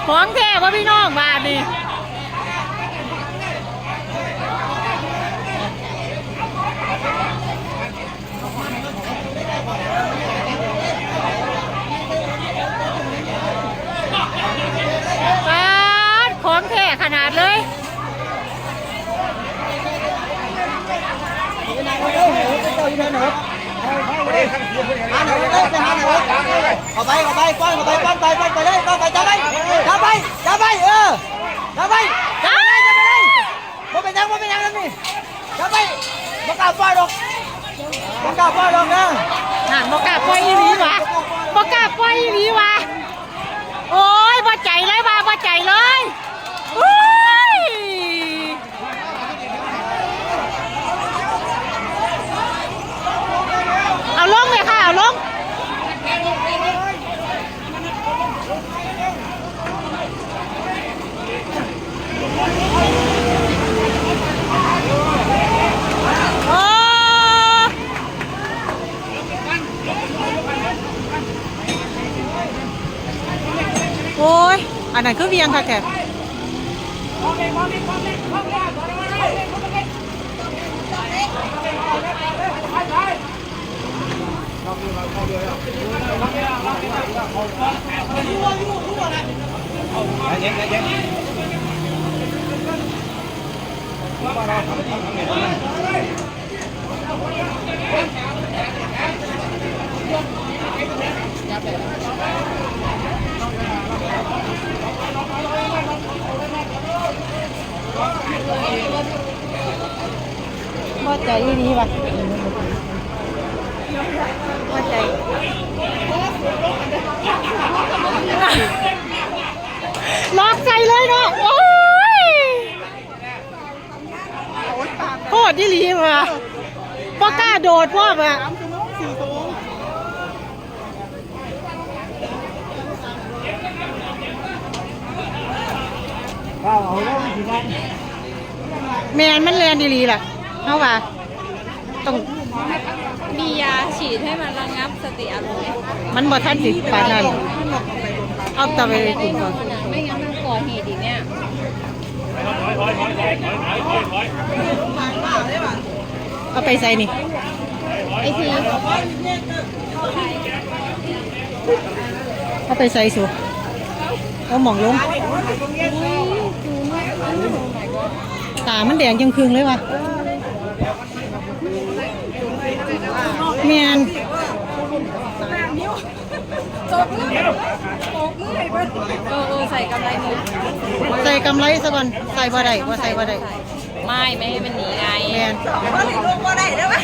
ຂອງແທ້ບໍ່ພີ່ນ້ອງ ບາດນີ້ ປາດ ຂອງແທ້ຂະໜາດເລີຍ. ເຂົ້າໄປ ເຂົ້າໄປ ປ້ອນ ເຂົ້າໄປ ປ້ອນ ປ້ອນ ໄປ ປ້ອນ ໄປເລີຍ ປ້ອນ ໄປ ຈັບໄປ ຈັບໄປ ຈັບໄປ ເອີ ຈັບໄປ ຈັບໄປເລີຍ ຈັບໄປເລີຍ ບໍ່ເປັນຫຍັງ ບໍ່ເປັນຫຍັງນຳນີ້ ຈັບໄປ ບໍ່ກ້າປ່ອຍດອກ ບໍ່ກ້າປ່ອຍດອກເດີ ຫັ້ນ ບໍ່ກ້າປ່ອຍອີ່ຫຼີຫວາ ບໍ່ກ້າປ່ອຍອີ່ຫຼີຫວາ ໂອ້ຍ ບໍ່ໃຈເລີຍວ່າ ບໍ່ໃຈເລີຍ ໂອ້ຍ. ເອົາລົງເລີຍຄ່ະ ເອົາລົງ ໂອ້ ໂອ້ຍ ອັນນັ້ນຄືວຽງຄັກແທ້. ພໍໃຈອີ່ຫຼີຫວາ ພໍໃຈ ລັອກໃສ່ເລີຍເນາະ ໂອ້ຍ. ໂພດອີ່ຫຼີວ່າ ບໍ່ກ້າໂດດພ້ອມວ່າ ແມ່ນ ມັນແລ່ນອີ່ຫຼີລະ ເຮົາວ່າ ຕ້ອງມີຢາສີດໃຫ້ມັນລະງັບສະຕິອາລົມ ມັນບໍ່ທັນຊິປານນັ້ນ ເອົາແຕ່ໄປກິນກ່ອນ ແມ່ນຫຍັງມັນກໍ່ເຫດອີກເນຍ ເອົາໄປໃສນີ້ ໄອທີ ເອົາໄປໃສສູ ເອົາໝ່ອງລົງ ຕາມັນແດງຈຶ່ງຄຶ່ງເລີຍວ່າ. ແມ່ນ ໂບກມື ໂບກມືໃຫ້ເພິ່ນ ເອີໆ ໃສ່ກຳໄລມື ໃສ່ກຳໄລຊະກ່ອນ ໃສ່ບໍ່ໄດ້ ບໍ່ໃສ່ບໍ່ໄດ້ ໃສ່ ໄມ້ ໄມ້ໃຫ້ມັນໜີງ່າຍ ແມ່ນ ບໍ່ໄດ້ເດີ ເອີ